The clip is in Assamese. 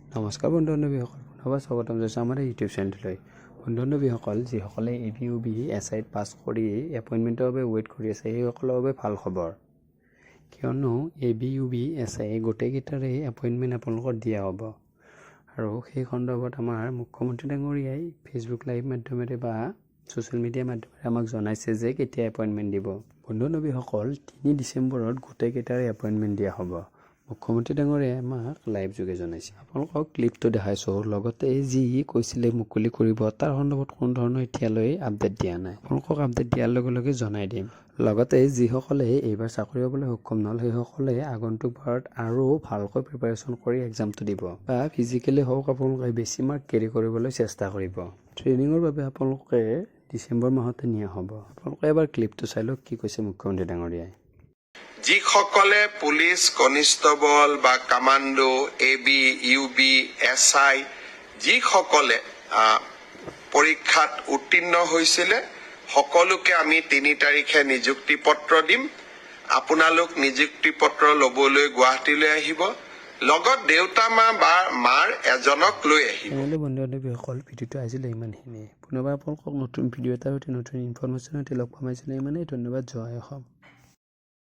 নমস্কাৰ বন্ধু বান্ধৱীসকল, পুনৰবাৰ স্বাগতম জনাইছোঁ আমাৰ ইউটিউব চেনেলটোলৈ। বন্ধু বান্ধৱীসকল, যিসকলে A B, U B, S আইত পাছ কৰি এপইণ্টমেণ্টৰ বাবে ৱেইট কৰি আছে, সেইসকলৰ বাবে ভাল খবৰ। কিয়নো A B, U B, S I গোটেইকেইটাৰে appointment আপোনালোকৰ দিয়া হ'ব আৰু সেই সন্দৰ্ভত আমাৰ মুখ্যমন্ত্ৰী ডাঙৰীয়াই ফেচবুক লাইভ মাধ্যমেৰে বা ছ'চিয়েল মিডিয়াৰ মাধ্যমেৰে আমাক জনাইছে যে কেতিয়া এপইণ্টমেণ্ট দিব। বন্ধু বান্ধৱীসকল, 3 ডিচেম্বৰত গোটেইকেইটাৰে এপইণ্টমেণ্ট দিয়া হ'ব, মুখ্যমন্ত্ৰী ডাঙৰীয়াই আমাক লাইভ যোগে জনাইছে। আপোনালোকক ক্লিপটো দেখাইছোঁ। লগতে যি কৈছিলে মুকলি কৰিব, তাৰ সন্দৰ্ভত কোনো ধৰণৰ এতিয়ালৈ আপডেট দিয়া নাই। আপোনালোকক আপডেট দিয়াৰ লগে লগে জনাই দিম। লগতে যিসকলে এইবাৰ চাকৰি পাবলৈ সক্ষম নহ'ল, সেইসকলে আগন্তুক বাৰত আৰু ভালকৈ প্ৰিপাৰেশ্যন কৰি এক্সামটো দিব বা ফিজিকেলি হওক, আপোনালোকে বেছি মাৰ্ক কেৰি কৰিবলৈ চেষ্টা কৰিব। ট্ৰেইনিঙৰ বাবে আপোনালোকে ডিচেম্বৰ মাহতে নিয়া হ'ব। আপোনালোকে এবাৰ ক্লিপটো চাই লওক, কি কৈছে মুখ্যমন্ত্ৰী ডাঙৰীয়াই। যিসকলে পুলিচ কনিষ্টবল বা commando, A B, U B, S I যিসকলে পৰীক্ষাত উত্তীৰ্ণ হৈছিলে, সকলোকে আমি 3 তাৰিখে নিযুক্তি পত্ৰ দিম। আপোনালোক নিযুক্তি পত্ৰ ল'বলৈ গুৱাহাটীলৈ আহিব, লগত দেউতা মা বা মাৰ এজনক লৈ আহিব। তেনেহ'লে বন্ধু বান্ধৱীসকল, ভিডিঅ'টো আজিলৈ ইমানখিনিয়ে। পুনৰবাৰ আপোনালোকক নতুন ভিডিঅ' এটাৰ সৈতে, নতুন ইনফৰমেশ্যনৰ সৈতে লগ পাম। আজিলৈ ইমানেই। ধন্যবাদ। জয় অসম।